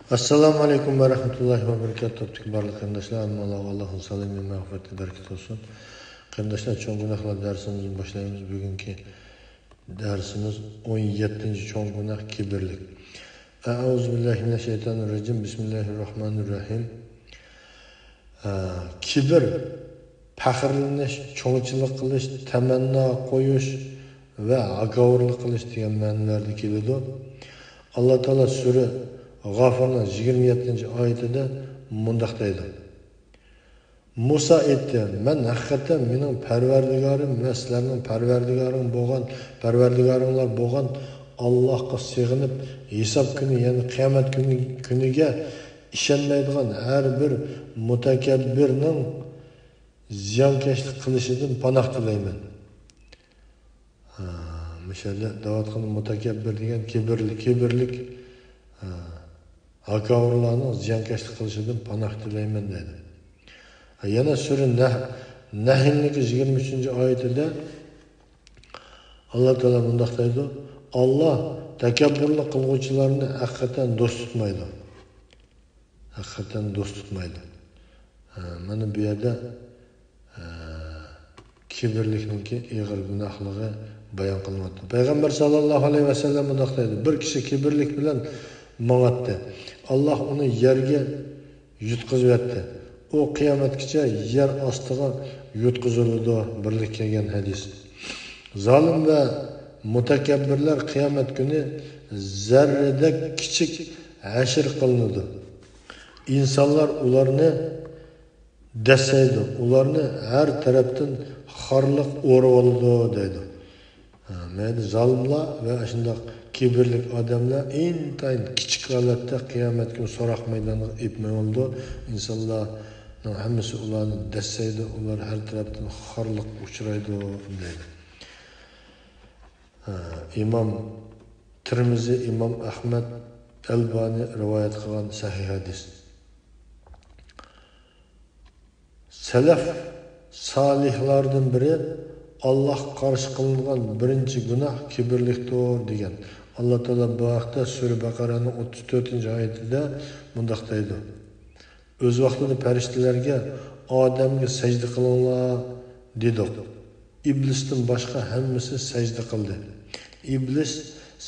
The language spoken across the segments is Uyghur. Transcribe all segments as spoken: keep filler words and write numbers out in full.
ئەسسالامۇ ئەلەيكۇم ۋە رەھمەتۇللاھى ۋە بەرىكاتۇھ. توپتىكى بارلىق قېرىنداشلار، ھەممىڭلارغا ئاللاھنىڭ سالامى، مەغپىرىتى، بەرىكىتى بولسۇن. قېرىنداشلار، چوڭ گۇناھلار دەرسىمىزنى باشلايمىز. بۈگۈنكى دەرسىمىز ئون يەتتىنچى چوڭ گۇناھ، كىبىرلىك. ئەئۇزۇ بىللاھى مىنەششەيتانىررەجىم. بىسمىللاھىررەھمانىررەھىم. ئە، كىبىر، پەخىرلىنىش، چوڭچىلىق قىلىش، تەمەننا قويۇش ۋە ھاكاۋۇرلۇق قىلىش دېگەن مەنىلەردە كېلىدۇ. ئاللا تائالا سۈرە غافىرنىڭ يىگىرمە يەتتىنچى ئايىتىدە مۇنداق دەيدۇ: مۇسا ئېيتتى: مەن ھەقىقەتەن مېنىڭ پەرۋەردىگارىم ۋە سىلەرنىڭ پەرۋەردىگارىڭ بولغان، پەرۋەردىگارىڭلار بولغان ئاللاھقا سېغىنىپ، ھېساب كۈنى، يەنى قىيامەت كۈنى، كۈنىگە ئىشەنمەيدىغان ھەر بىر مۇتەكەببىرنىڭ زىيانكەشلىك قىلىشىدىن پاناھ تىلەيمەن. ھە، مۇشۇ يەردە دەۋاتقان مۇتەكەببىر دېگەن كىبىرلىك، كىبىرلىك، ھە، ھاكاۋۇرلارنىڭ زىيانكەشلىك قىلىشىدىن پاناھ تىلەيمەن دەيدۇ. ھە، يەنە سۈرە نەھ-، نەھلنىڭكى يىگىرمە ئۈچىنچى ئايىتىدە ئاللا تائالا مۇنداق دەيدۇ: ئاللا تەكەببۇرلۇق قىلغۇچىلارنى ھەقىقەتەن دوست تۇتمايدۇ. ھەقىقەتەن دوست تۇتمايدۇ. ھە، مانا بۇ يەردە، ھە، كىبىرلىكنىڭكى ئېغىر گۇناھلىقى بايان قىلىنىۋاتىدۇ. پەيغەمبەر ساللاللاھۇ ئەلەيھى ۋەسەللەم مۇنداق دەيدۇ: بىر كىشى كىبىرلىك بىلەن ماڭاتتى. ئاللا ئۇنى يەرگە يۇتقۇزۇۋەتتى. ئۇ قىيامەتكىچە يەر ئاستىغا يۇتقۇزۇلىدۇ. بىرلىككە كەلگەن ھەدىس. زالىم ۋە مۇتەكەببىرلەر قىيامەت كۈنى زەررىدەك كىچىك ھەشر قىلىنىدۇ. ئىنسانلار ئۇلارنى دەسسەيدۇ، ئۇلارنى ھەر تەرەپتىن خارلىق ئورىۋالىدۇ، دەيدۇ. ھە، مەيلى زالىملار ۋە ئاشۇنداق كىبىرلىك ئادەملەر ئىنتايىن كىچىك ھالەتتە قىيامەت كۈنى سوراق مەيدانىغا ئېلىپ مېڭىلىدۇ. ئىنسانلارنىڭ ھەممىسى ئۇلارنى دەسسەيدۇ، ئۇلار ھەر تەرەپتىن خارلىققا ئۇچرايدۇ، دەيدۇ. ھە، ئىمام تىرمىزى، ئىمام ئەھمەد، ئەلبانى رىۋايەت قىلغان سەھىھ ھەدىس. سەلەف سالىھلاردىن بىرى: ئاللاھقا قارشى قىلىنغان بىرىنچى گۇناھ كىبىرلىكتۇر، دېگەن. ئاللا تائالا بۇ ھەقتە سۈرە بەقەرەنىڭ ئوتتۇز تۆتىنچى ئايىتىدە مۇنداق دەيدۇ: ئۆز ۋاقتىدا پەرىشتىلەرگە «ئادەمگە سەجدە قىلىڭلار» دېدۇق. ئىبلىستىن باشقا ھەممىسى سەجدە قىلدى. ئىبلىس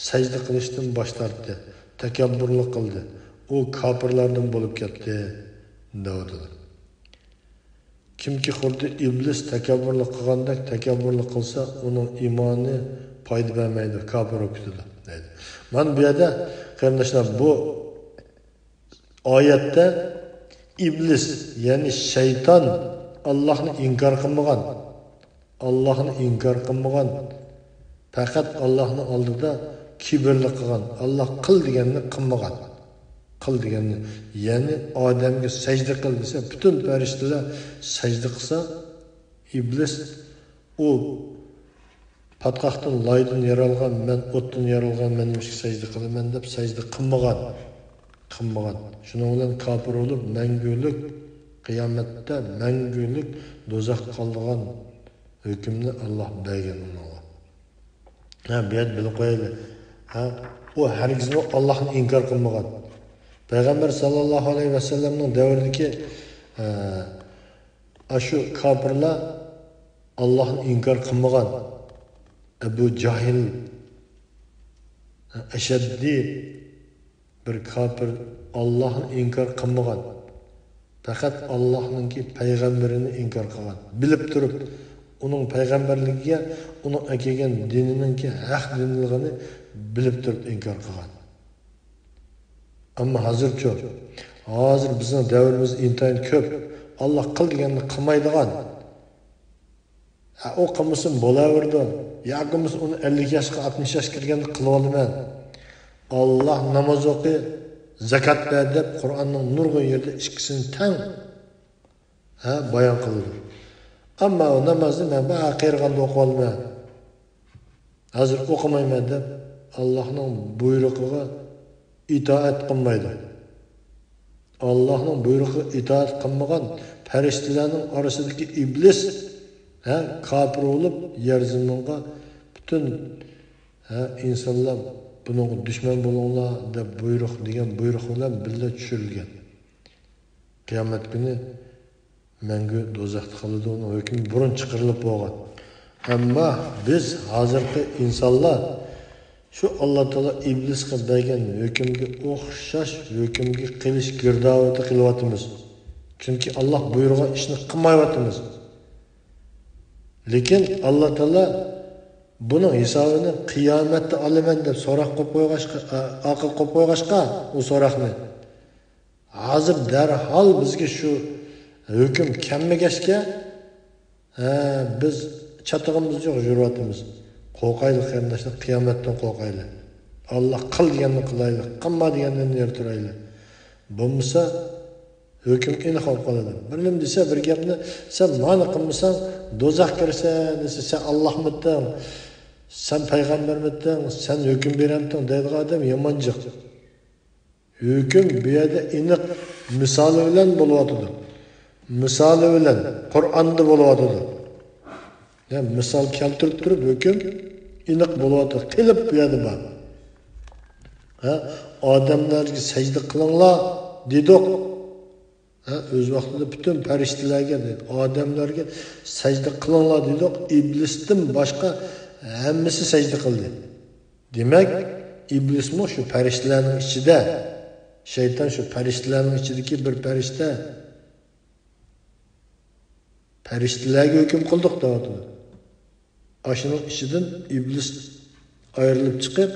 سەجدە قىلىشتىن باش تارتتى، تەكەببۇرلۇق قىلدى. ئۇ كاپىرلاردىن بولۇپ كەتتى، دەۋاتىدۇ. كىمكى خۇددى ئىبلىس تەكەببۇرلۇق قىلغاندەك تەكەببۇرلۇق قىلسا، ئۇنىڭ ئىمانى پايدا بەرمەيدۇ، كاپىر بولۇپ كېتىدۇ، دەيدۇ. مانا بۇ يەردە، قېرىنداشلار، بۇ ئايەتتە ئىبلىس، يەنى شەيتان ئاللاھنى ئىنكار قىلمىغان. ئاللاھنى ئىنكار قىلمىغان. پەقەت ئاللاھنىڭ ئالدىدا كىبىرلىك قىلغان. ئاللاھ قىل دېگەننى قىلمىغان. قىل دېگەننى، يەنى ئادەمگە سەجدە قىل دېسە، پۈتۈن پەرىشتىلەر سەجدە قىلسا، ئىبلىس ئۇ پاتقاقتىن، لايدىن يارالغان مەن، ئوتتىن يارالغان مەن نېمىشقا سەجدە قىلىمەن دەپ سەجدە قىلمىغان. قىلمىغان. شۇنىڭ بىلەن كاپىر بولۇپ، مەڭگۈلۈك، قىيامەتتە مەڭگۈلۈك دوزاخقا قالىدىغان ھۆكۈمنى ئاللاھ بەرگەن ئۇنىڭغا. ھە، بۇ يەردە بىلىپ قويايلى. ھە، ئۇ ھەرگىزمۇ ئاللاھنى ئىنكار قىلمىغان. پەيغەمبەر ساللاللاھۇ ئەلەيھى ۋەسەللەمنىڭ دەۋرىدىكى، ھە، ئاشۇ كاپىرلار ئاللاھنى ئىنكار قىلمىغان. ئەبۇ جاھىل، ئەشەددىي بىر كاپىر ئاللاھنى ئىنكار قىلمىغان. پەقەت ئاللاھنىڭكى پەيغەمبىرىنى ئىنكار قىلغان. بىلىپ تۇرۇپ، ئۇنىڭ پەيغەمبەرلىكىگە، ئۇنىڭ ئەكەلگەن دىنىنىڭكى ھەق دىنلىقىنى بىلىپ تۇرۇپ ئىنكار قىلغان. ئەمما ھازىرچۇ؟ ھازىر بىزنىڭ دەۋرىمىز ئىنتايىن كۆپ. ئاللاھ قىل دېگەننى قىلمايدىغان. ھە، ئۇ قىلمىسۇن بولاۋېرىدۇ. ياكى بولمىسا ئۇنى ئەللىك ياشقا، ئاتمىش ياشقا كىرگەندە قىلىۋالىمەن. ئاللاھ ناماز ئوقۇ، زاكات بەر دەپ قۇرئاننىڭ نۇرغۇن يېرىدە ئىككىسىنى تەڭ، ھە، بايان قىلىدۇ. ئەمما ئۇ نامازنى مەن بىر قېرىغاندا ئوقۇۋالىمەن. ھازىر ئوقۇمايمەن دەپ ئاللاھنىڭ بۇيرۇقىغا ئىتائەت قىلمايدۇ. ئاللاھنىڭ بۇيرۇقىغا ئىتائەت قىلمىغان پەرىشتىلەرنىڭ ئارىسىدىكى ئىبلىس، ھە، كاپىر بولۇپ يەر زېمىنغا پۈتۈن، ھە، ئىنسانلار بۇنىڭغا دۈشمەن بولۇڭلار دەپ بۇيرۇق دېگەن بۇيرۇق بىلەن بىللە چۈشۈرۈلگەن. قىيامەت كۈنى مەڭگۈ دوزاختا قالىدۇ، ئۇنىڭ ھۆكمى بۇرۇن چىقىرىلىپ بولغان. ئەمما بىز ھازىرقى ئىنسانلار شۇ ئاللا تائالا ئىبلىسقا بەرگەن ھۆكۈمگە ئوخشاش ھۆكۈمگە قېلىش گىردابىدا قېلىۋاتىمىز. چۈنكى ئاللا بۇيرۇغان ئىشنى قىلمايۋاتىمىز. لېكىن ئاللا تائالا بۇنىڭ ھېسابىنى قىيامەتتە ئالىمەن دەپ سوراق قويۇپ قويغاچقا، ئا-، ئارقىغا قويۇپ قويغاچقا ئۇ سوراقنى، ھازىر دەرھال بىزگە شۇ ھۆكۈم كەلمىگەچكە، ھە، بىز چاتىقىمىز يوق، يۈرۈۋاتىمىز. قورقايلى قېرىنداشلار، قىيامەتتىن قورقايلى. ئاللا قىل دېگەننى قىلايلى، قىلما دېگەندىن نېرى تۇرايلى. بولمىسا ھۆكۈم ئېنىق بولۇپ قالىدۇ. بىر نېمە دېسە، بىر گەپنى، سەن مانا قىلمىساڭ دوزاخ كىرىسەن دېسە، سەن ئاللاھمىتىڭ، سەن پەيغەمبەرمىتىڭ، سەن ھۆكۈم بېرەمتىڭ دەيدىغان ئادەم يامان جىق. ھۆكۈم بۇ يەردە ئېنىق مىسالى بىلەن بولۇۋاتىدۇ. مىسالى بىلەن قۇرئاندا بولۇۋاتىدۇ. يا مىسال كەلتۈرۈپ تۇرۇپ ھۆكۈم ئېنىق بولۇۋاتىدۇ. قېلىپ بۇ يەردە بار. ھە، ئادەملەرگە سەجدە قىلىڭلار دېدۇق. ھە، ئۆز ۋاقتىدا پۈتۈن پەرىشتىلەرگە، ئادەملەرگە سەجدە قىلىڭلار دېدۇق. ئىبلىستىن باشقا ھەممىسى سەجدە قىلدى. دېمەك، ئىبلىسمۇ شۇ پەرىشتىلەرنىڭ ئىچىدە. شەيتان شۇ پەرىشتىلەرنىڭ ئىچىدىكى بىر پەرىشتە. پەرىشتىلەرگە ھۆكۈم قىلدۇق دەۋاتىدۇ. ئاشۇنىڭ ئىچىدىن ئىبلىس ئايرىلىپ چىقىپ،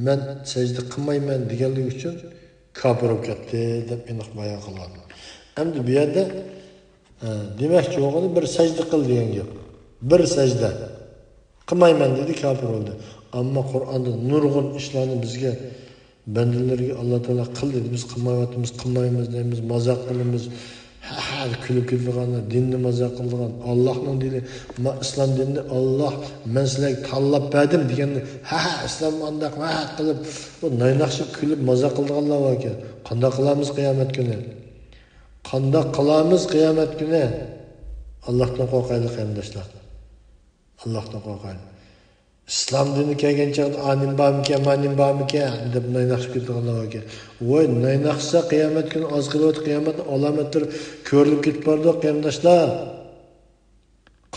مەن سەجدە قىلمايمەن دېگەنلىكى ئۈچۈن كاپىر بولۇپ كەتتى دەپ ئېنىق بايان قىلغان. ئەمدى بۇ يەردە، ئە، دېمەكچى بولغىنى بىر سەجدە قىل دېگەن گەپ. بىر سەجدە. قىلمايمەن دېدى، كاپىر بولدى. ئەمما قۇرئاندا نۇرغۇن ئىشلارنى بىزگە، بەندىلىرىگە ئاللا تائالا قىل دېدى. بىز قىلمايۋاتىمىز، قىلمايمىز دەيمىز، مازاق قىلىمىز. ھە، ھە، كۈلۈپ كېتىدىغان، دىننى مازاق قىلىدىغان، ئاللاھنىڭ دىنى، ما-، ئىسلام دىنىنى ئاللاھ، مەن سىلەرگە تاللاپ بەردىم دېگەننى، ھە، ھە، ئىسلام ئانداق، ھە، ھە قىلىپ، بۇ نايناقشىپ كۈلۈپ مازاق قىلىدىغانلار باركەن. قانداق قىلامىز قىيامەت كۈنى؟ قانداق قىلامىز قىيامەت كۈنى؟ ئاللاھتىن قورقايلى، قېرىنداشلار. ئاللاھتىن قورقايلى. ئىسلام دىنى كەلگەن چاغدا ئانىم بارمىكەن، مانىم بارمىكەن دەپ نايناقشىپ كېتىدىغانلار باركەن. ۋاي، نايناقشىسا قىيامەت كۈنى ئاز قېلىۋاتىدۇ، قىيامەتنىڭ ئالامەتلىرى كۆرۈلۈپ كېتىپ بارىدۇ، قېرىنداشلار.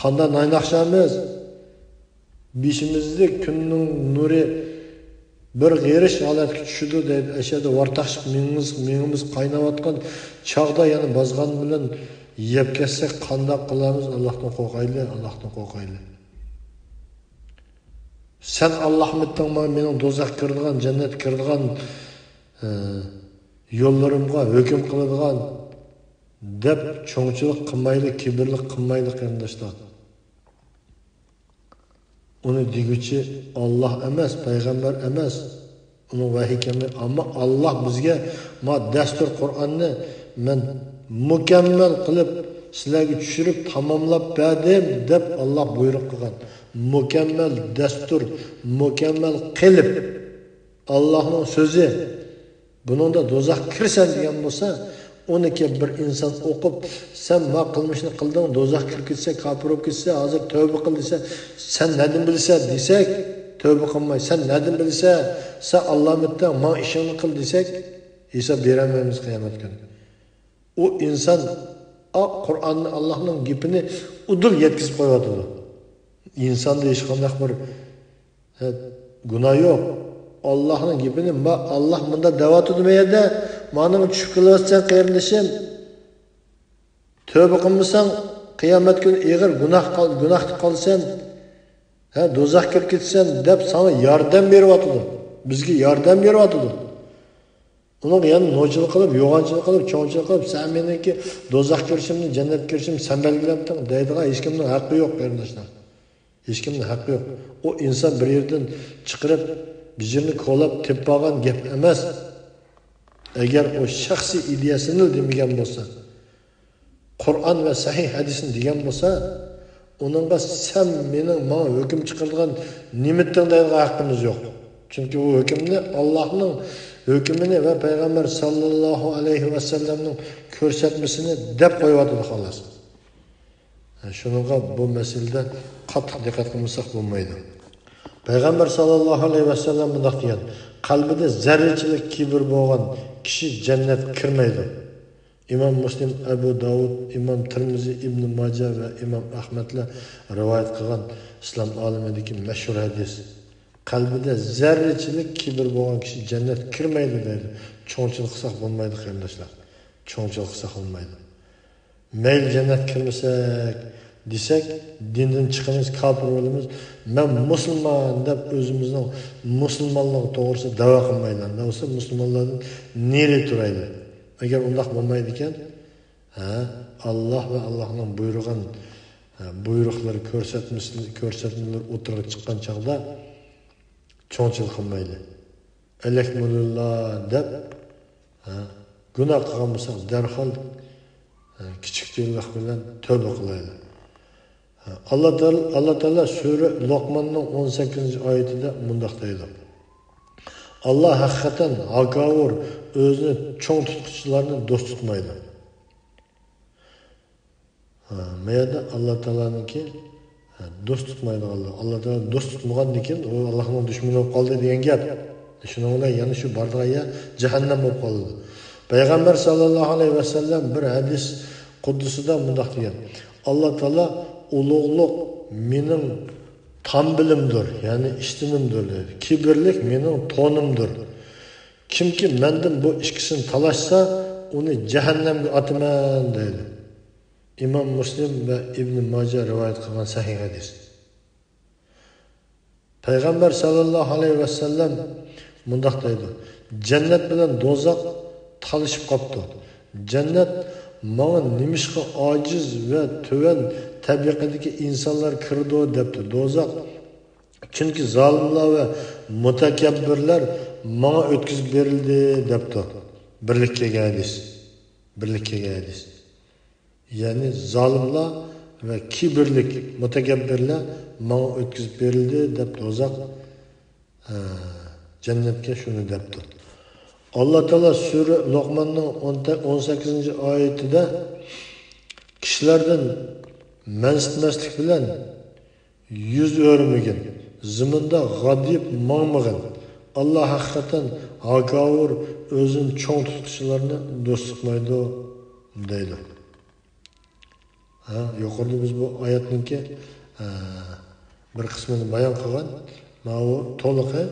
قانداق نايناقشامىز؟ بېشىمىزدىكى كۈننىڭ نۇرى بىر غېرىش ھالەتكە چۈشىدۇ دەيدۇ. ئەشەدە ۋارتاقشىق مېڭىمىز، مېڭىمىز قايناۋاتقان چاغدا يەنە بازغان بىلەن يەپ كەتسەك قانداق قىلارمىز؟ ئاللاھتىن قورقايلى، ئاللاھتىن قورقايلى. سەن ئاللاھمىتىڭ مانا مېنىڭ دوزاخقا كىرىدىغان، جەننەتكە كىرىدىغان، ئە، يوللىرىمغا ھۆكۈم قىلىدىغان دەپ چوڭچىلىق قىلمايلى، كىبىرلىك قىلمايلى، قېرىنداشلار. ئۇنى دېگۈچى ئاللاھ ئەمەس، پەيغەمبەر ئەمەس. ئۇنىڭ ۋەھىي كەلمەي. ئەمما ئاللاھ بىزگە ما دەستۇر قۇرئاننى مەن مۇكەممەل قىلىپ سىلەرگە چۈشۈرۈپ تاماملاپ بەردىم دەپ ئاللاھ بۇيرۇق قىلغان. مۇكەممەل دەستۇر، مۇكەممەل قېلىپ. ئاللاھنىڭ سۆزى. بۇنىڭدا دوزاخقا كىرىسەن دېگەن بولسا، ئۇنى كېلىپ بىر ئىنسان ئوقۇپ، سەن ما قىلمىشنى قىلدىڭ، دوزاخقا كىرىپ كېتىسەن، كاپىر بولۇپ كېتىسەن، ھازىر تەۋبە قىل دېسە، سەن نەدىن بىلىسەن دېسەك، تەۋبە قىلماي، سەن نەدىن بىلىسەن، سەن ئاللامىتتە، ماڭا ئىشىڭنى قىل دېسەك، ھېساب بېرەلمەيمىز قىيامەت كۈنى. ئۇ ئىنسان، ئا، قۇرئاننى، ئاللاھنىڭ گېپىنى ئۇدۇل يەتكۈزۈپ قويۇۋاتىدۇ. ئىنساندا ھېچقانداق بىر ھە، گۇناھ يوق. ئاللاھنىڭ گېپىنى، ما-، ئاللاھ مۇنداق دەۋاتىدۇ بۇ يەردە، مانىڭغا چۈشۈپ قېلىۋاتىسەن، قېرىندىشىم. تەۋبە قىلمىساڭ، قىيامەت كۈنى ئېغىر گۇناھ قال-، گۇناھتا قالىسەن، ھە، دوزاخقا كىرىپ كېتىسەن، دەپ ساڭا ياردەم بېرىۋاتىدۇ. بىزگە ياردەم بېرىۋاتىدۇ. ئۇنىڭغا يەنە نوچىلىق قىلىپ، يوغانچىلىق قىلىپ، چوڭچىلىق قىلىپ، سەن مېنىڭكى دوزاخ كىرىشىمنى، جەننەت كىرىشىمنى سەن بەلگىلەپتىڭ دەيدىغان ھېچكىمنىڭ ھەققى يوق، قېرىنداشلار. ھېچكىمنىڭ ھەققى يوق. ئۇ ئىنسان بىر يېرىدىن چىقىرىپ، بىر يېرىنى كولاپ تېپىپ ئالغان گەپ ئەمەس. ئەگەر ئۇ شەخسىي ئىدىيەسىنى دېمىگەن بولسا، قۇرئان ۋە سەھىھ ھەدىسنى دېگەن بولسا، ئۇنىڭغا سەن مېنىڭ ماڭا ھۆكۈم چىقىرىدىغان نېمىتىڭ دەيدىغان ھەققىمىز يوق. چۈنكى ئۇ ھۆكۈمنى، ئاللاھنىڭ ھۆكمىنى ۋە پەيغەمبەر ساللاللاھۇ ئەلەيھى ۋەسەللەمنىڭ كۆرسەتمىسىنى دەپ قويۇۋاتىدۇ، خالاس. شۇنىڭغا بۇ مەسىلىدە قاتتىق دىققەت قىلمىساق بولمايدۇ. پەيغەمبەر ساللاللاھۇ ئەلەيھى ۋەسەللەم مۇنداق دېگەن: «قەلبىدە زەررىچىلىك كىبىر بولغان كىشى جەننەتكە كىرمەيدۇ.» ئىمام مۇسلىم، ئەبۇ داۋۇد، ئىمام تىرمىزى، ئىبنى ماجە ۋە ئىمام ئەھمەدلەر رىۋايەت قىلغان ئىسلام ئالىمىدىكى مەشھۇر ھەدىس. قەلبىدە زەررىچىلىك كىبىر بولغان كىشى جەننەتكە كىرمەيدۇ دەيدۇ. چوڭچىلىق قىلساق بولمايدۇ، قېرىنداشلار. چوڭچىلىق قىلساق بولمايدۇ. مەيلى جەننەتكە كىرمىسەك دېسەك، دىندىن چىقىمىز، كاپىر بولىمىز. مەن مۇسۇلمان دەپ ئۆزىمىزنىڭ مۇسۇلمانلىقى توغرىسىدا دەۋا قىلمايلى. ئۇنداق بولسا مۇسۇلمانلاردىن نېرى تۇرايلى. ئەگەر ئۇنداق بولمايدىكەن، ھە، ئاللاھ ۋە ئاللاھنىڭ بۇيرۇغان، ھە، بۇيرۇقلىرى، كۆرسەتمىسى، كۆرسەتمىلىرى ئوتتۇرىغا چىققان چاغدا چوڭچىلىق قىلمايلى. ئەلەكمۇلىللا دەپ، ھە، گۇناھ قىلغان بولساق، دەرھال، ھە، كىچىك دىللىق بىلەن تۆبە قىلايلى. ھە، ئاللا تائالا، ئاللا تائالا سۈرە لوقماننىڭ ئون سەككىزىنچى ئايىتىدە مۇنداق دەيدۇ: «ئاللا ھەقىقەتەن ھاكاۋۇر، ئۆزىنى چوڭ تۇتقۇچىلارنى دوست تۇتمايدۇ.» ھە، مۇ يەردە ئاللا تائالانىڭكى، ھە، دوست تۇتمايدىغانلار. ئاللا تائالا دوست تۇتمىغاندىن كېيىن، ئۇ ئاللاھنىڭ دۈشمىنى بولۇپ قالدى دېگەن گەپ. شۇنىڭ بىلەن يەنە شۇ بارىدىغان يەر جەھەننەم بولۇپ قالىدۇ. پەيغەمبەر ساللاللاھۇ ئەلەيھى ۋەسەللەم بىر ھەدىس قۇددىسىدا مۇنداق دېگەن: «ئاللا تائالا ئۇلۇغلۇق مېنىڭ تامبىلىمدۇر، يەنى ئىشتىنىمدۇر» دەيدۇ. «كىبىرلىك مېنىڭ تونۇمدۇر. كىمكى مەندىن بۇ ئىككىسىنى تالاشسا، ئۇنى جەھەننەمگە ئاتىمەن» دەيدۇ. ئىمام مۇسلىم ۋە ئىبنى ماجە رىۋايەت قىلغان سەھىھ ھەدىس. پەيغەمبەر ساللاللاھۇ ئەلەيھى ۋەسەللەم مۇنداق دەيدۇ: «جەننەت بىلەن دوزاخ تالىشىپ قاپتۇ. جەننەت ماڭا نېمىشقا ئاجىز ۋە تۆۋەن تەبىقىدىكى ئىنسانلار كىرىدۇ دەپتۇ. دوزاخ، چۈنكى زالىملار ۋە مۇتەكەببىرلەر ماڭا ئۆتكۈزۈپ بېرىلدى دەپتۇ.» بىرلىككە كەلگەن ھەدىس. بىرلىككە كەلگەن ھەدىس. يەنى زالىملار ۋە كىبىرلىك مۇتەكەببىرلەر ماڭا ئۆتكۈزۈپ بېرىلدى دەپ دوزاخ، ھە، جەننەتكە شۇنى دەپتۇ. ئاللا تائالا سۈرە لوقماننىڭ ئون، ئون سەككىزىنچى ئايىتىدە كىشىلەردىن مەنسىتمەسلىك بىلەن يۈز ئۆرمىگىن، زېمىندا غادىيىپ ماڭمىغىن. ئاللا ھەقىقەتەن ھاكاۋۇر، ئۆزىنى چوڭ تۇتقۇچىلارنى دوست تۇتمايدۇ، دەيدۇ. ھە، يۇقىرىدا بىز بۇ ئايەتنىڭكى، ھە، بىر قىسمىنى بايان قىلغان. ماۋۇ تولۇقى،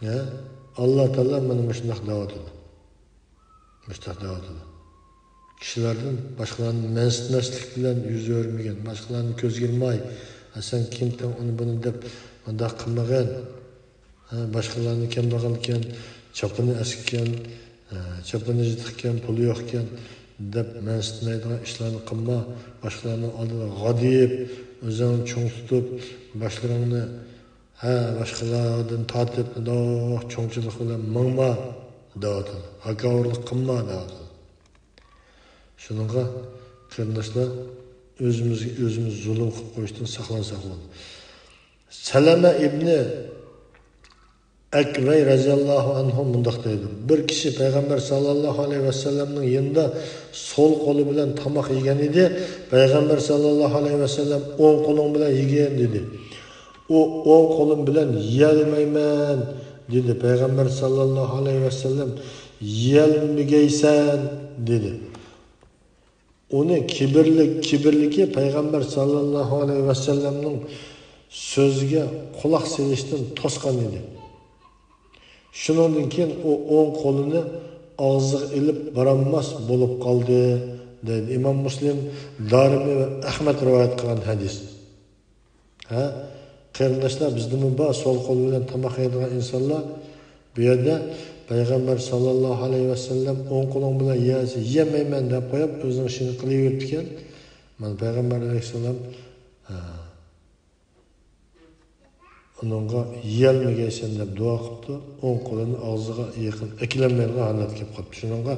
ھە، ئاللا تائالا مانا مۇشۇنداق دەۋاتىدۇ. مۇشۇنداق دەۋاتىدۇ. كىشىلەردىن باشقىلارنى مەنسىتمەسلىك بىلەن يۈز ئۆرمىگىن، باشقىلارنى كۆزگە ئىلماي، «ھە، سەن كىمتىڭ، ئۇنى بۇنى» دەپ ئۇنداق قىلمىغىن. ھە، باشقىلارنى كەمبەغەلكەن، چاپىنى ئەسكىكەن، ھە، چاپىنى يىرتىقكەن، پۇلى يوقكەن دەپ مەنسىتمەيدىغان ئىشلارنى قىلما. باشقىلارنىڭ ئالدىدا غادىيىپ، ئۆزۈڭنى چوڭ تۇتۇپ، باشلىرىڭنى، ھە، باشقىلاردىن تارتىپ، مۇنداق چوڭچىلىق بىلەن ماڭما، دەۋاتىدۇ. ھاكاۋۇرلۇق قىلما، دەۋاتىدۇ. شۇنىڭغا، قېرىنداشلار، ئۆزىمىزگە ئۆزىمىز زۇلۇم قىلىپ قويۇشتىن ساقلانساق بولىدۇ. سەلەمە ئىبنى ئەكۋەي رەزىياللاھۇ ئەنھۇ مۇنداق دەيدۇ: «بىر كىشى پەيغەمبەر ساللاللاھۇ ئەلەيھى ۋەسەللەمنىڭ يېنىدا سول قولى بىلەن تاماق يېگەن ئىدى. پەيغەمبەر ساللاللاھۇ ئەلەيھى ۋەسەللەم، 'ئوڭ قولۇڭ بىلەن يېگىن' دېدى. ئۇ، 'ئوڭ قولۇم بىلەن يېيەلمەيمەن' دېدى. پەيغەمبەر ساللاللاھۇ ئەلەيھى ۋەسەللەم، 'يېيەلمىگەيسەن' دېدى.» ئۇنى كىبىرلىك، كىبىرلىكى پەيغەمبەر ساللاللاھۇ ئەلەيھى ۋەسەللەمنىڭ سۆزىگە قۇلاق سېلىشتىن توسقان ئىدى. شۇنىڭدىن كېيىن ئۇ ئوڭ قولىنى ئاغزىغا ئېلىپ بارالماس بولۇپ قالدى، دەيدۇ. ئىمام مۇسلىم، دارىمى ۋە ئەھمەد رىۋايەت قىلغان ھەدىس. ھە، قېرىنداشلار، بىزدىمۇ بار سول قول بىلەن تاماق يەيدىغان ئىنسانلار. بۇ يەردە پەيغەمبەر ساللاللاھۇ ئەلەيھى ۋەسەللەم، «ئوڭ قولۇڭ بىلەن يە» دېسە، يېيەلمەيمەن دەپ قويۇپ، ئۆزىنىڭ ئىشىنى قىلىۋېرىپتىكەن. مانا پەيغەمبەر ئەلەيھىسسالام، ھە، ئۇنىڭغا «يېيەلمىگەيسەن» دەپ دۇئا قىپتۇ. ئوڭ قولىنى ئاغزىغا يېقىن ئەكىلەلمەيدىغان ھالەتكە كېلىپ قاپتۇ. شۇنىڭغا،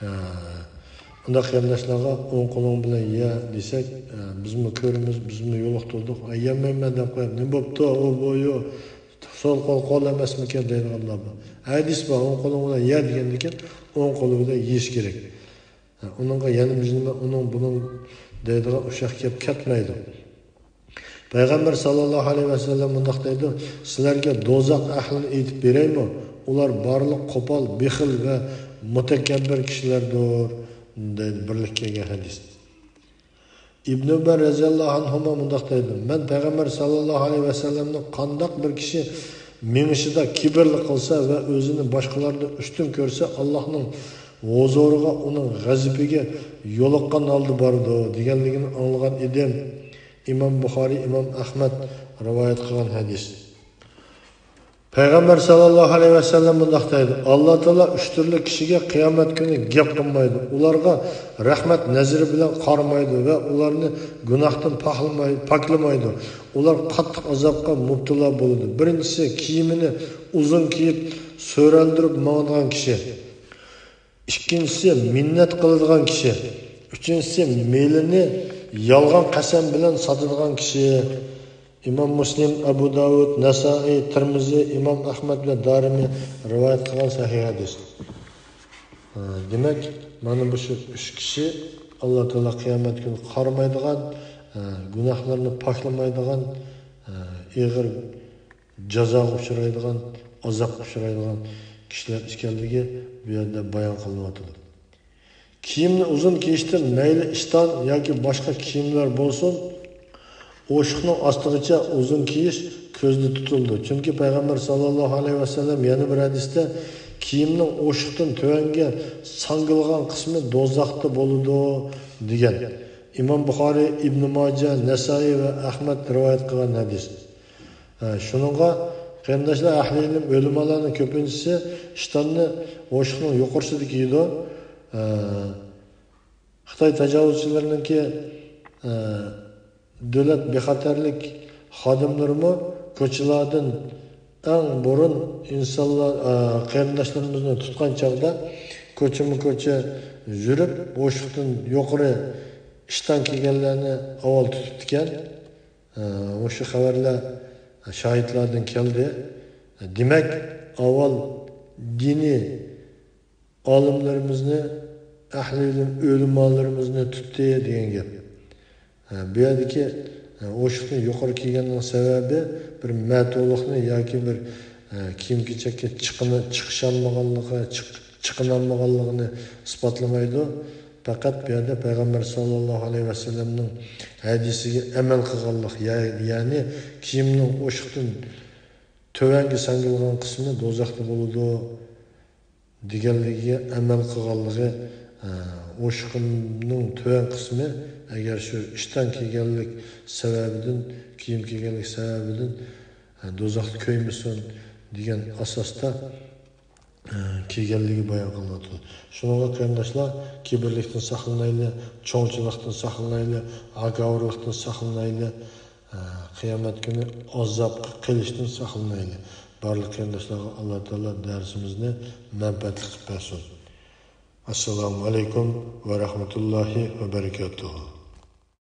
ئە، ئۇنداق قېرىنداشلارغا «ئوڭ قولۇڭ بىلەن يە» دېسەك، ئە، بىزمۇ كۆرىمىز، بىزمۇ يولۇقتۇردۇق. «ئە، يېيەلمەيمەن» دەپ قويۇپ، «نېمە بوپتۇ؟ ئۇ، بۇ، يو، سول قول، قول ئەمەسمىكەن؟» دەيدىغانلار بار. ھەدىس بار، «ئوڭ قولۇڭ بىلەن يە» دېگەندىكىن، ئوڭ قولى بىلەن يېيىش كېرەك. ئۇنىڭغا يەنە بىز نېمە، ئۇنىڭ، بۇنىڭ دەيدىغان ئۇششاق گەپ كەتمەيدۇ. پەيغەمبەر ساللاللاھۇ ئەلەيھى ۋەسەللەم مۇنداق دەيدۇ، سىلەرگە دوزاخ ئەھلىنى ئېيتىپ بېرەيمۇ؟ ئۇلار بارلىق قوپال، بېخىل ۋە مۇتەكەببىر كىشىلەردۇر، دەيدۇ. بىرلىككە كەلگەن ھەدىس. ئىبن ئۆمەر رەزىياللاھۇ ئەنھۇما مۇنداق دەيدۇ، مەن پەيغەمبەر ساللاللاھۇ ئەلەيھى ۋەسەللەمنى قانداق بىر كىشى مېڭىشىدا كىبىرلىك قىلسا ۋە ئۆزىنى باشقىلاردىن ئۈستۈن كۆرسە، ئاللاھنىڭ ھۇزۇرىغا ئۇنىڭ غەزىپىگە يولۇققان ھالدا بارىدۇ، دېگەنلىكىنى ئاڭلىغان ئىدىم. ئىمام بۇخارىي، ئىمام ئەھمەد رىۋايەت قىلغان ھەدىس. پەيغەمبەر ساللاللاھۇ ئەلەيھى ۋەسەللەم مۇنداق دەيدۇ، ئاللا تائالا ئۈچ تۈرلۈك كىشىگە قىيامەت كۈنى گەپ قىلمايدۇ. ئۇلارغا رەھمەت نەزىرى بىلەن قارىمايدۇ ۋە ئۇلارنى گۇناھتىن پاكلىماي-، پاكلىمايدۇ. ئۇلار قاتتىق ئازابقا مۇپتىلا بولىدۇ. بىرىنچىسى، كىيىمىنى ئۇزۇن كىيىپ، سۆرەلدۈرۈپ ماڭىدىغان كىشى. ئىككىنچىسى، مىننەت قىلىدىغان كىشى. ئۈچىنچىسى، مېلىنى يالغان قەسەم بىلەن ساتىدىغان كىشى. ئىمام مۇسلىم، ئەبۇ داۋۇد، نەسائىي، تىرمىزى، ئىمام ئەھمەد ۋە دارىمى رىۋايەت قىلغان سەھىھ ھەدىس. ھە، دېمەك، مانا مۇشۇ ئۈچ كىشى ئاللا تائالا قىيامەت كۈنى قارىمايدىغان، ھە، گۇناھلىرىنى پاكلىمايدىغان، ھە، ئېغىر جازاغا ئۇچرايدىغان، ئازابقا ئۇچرايدىغان كىشىلەر ئىكەنلىكى بۇ يەردە بايان قىلىنىۋاتىدۇ. كىيىمنى ئۇزۇن كىيىشتىن مەيلى ئىشتان ياكى باشقا كىيىملەر بولسۇن، ئوشۇقنىڭ ئاستىغىچە ئۇزۇن كىيىش كۆزدە تۇتۇلىدۇ. چۈنكى پەيغەمبەر ساللاللاھۇ ئەلەيھى ۋەسەللەم يەنە بىر ھەدىستە، كىيىمنىڭ ئوشۇقتىن تۆۋەنگە ساڭگىلىغان قىسمى دوزاختا بولىدۇ، دېگەن. ئىمام بۇخارىي، ئىبنى ماجە، نەسائىي ۋە ئەھمەد رىۋايەت قىلغان ھەدىس. ھە، شۇنىڭغا قېرىنداشلار، ئەھلى ئىلىم ئۆلىمالارنىڭ كۆپىنچىسى ئىشتاننى ئوشۇقنىڭ يۇقىرىسىدا كىيىدۇ. ھە، خىتاي تاجاۋۇزچىلىرىنىڭكى، ھە، دۆلەت بىخەتەرلىك خادىملىرىمۇ كوچىلاردىن ئەڭ بۇرۇن ئىنسانلار، ھە، قېرىنداشلىرىمىزنى تۇتقان چاغدا كوچىمۇ كوچا يۈرۈپ، ئوشۇقتىن يۇقىرى ئىشتان كىيگەنلەرنى ئاۋۋال تۇتۇپتىكەن. ئە، مۇشۇ خەۋەرلەر شاھىتلاردىن كەلدى. دېمەك، ئاۋۋال دىنىي ئالىملىرىمىزنى، ئەھلى ئىلىم ئۆلىمالىرىمىزنى تۇتتى دېگەن گەپ. ئە، بۇ يەردىكى، ئە، ئوشۇقنى يۇقىرى كىيگەننىڭ سەۋەبى بىر مەتۇلۇقنى ياكى بىر، ئە، كىيىم-كېچەككە چىقىنى-، چىقىشالمىغانلىقى، چىق-، چىقىنالمىغانلىقىنى ئىسپاتلىمايدۇ. پەقەت بۇ يەردە پەيغەمبەر ساللاللاھۇ ئەلەيھى ۋەسەللەمنىڭ ھەدىسىگە ئەمەل قىلغانلىق، يە-، يەنى كىيىمنىڭ ئوشۇقتىن تۆۋەنگە ساڭگىلىغان قىسمى دوزاختا بولىدۇ دېگەنلىكىگە ئەمەل قىلغانلىقى، ئە، ئوشۇقنىڭ تۆۋەن قىسمى ئەگەر شۇ ئىشتان كىيگەنلىك سەۋەبىدىن، كىيىم كىيگەنلىك سەۋەبىدىن، ئە، دوزاختا كۆيمىسۇن دېگەن ئاساستا، ئە، كىيگەنلىكى بايان قىلىنىۋاتىدۇ. شۇنىڭغا قېرىنداشلار، كىبىرلىكتىن ساقلىنايلى، چوڭچىلىقتىن ساقلىنايلى، ھاكاۋۇرلۇقتىن ساقلىنايلى، ئە، قىيامەت كۈنى ئازابقا قېلىشتىن ساقلىنايلى. بارلىق قېرىنداشلارغا ئاللا تائالا دەرسىمىزنى مەنپەئەتلىك قىلىپ بەرسۇن. ئەسسالامۇ ئەلەيكۇم ۋە رەھمەتۇللاھى ۋە بەرىكاتۇھۇ.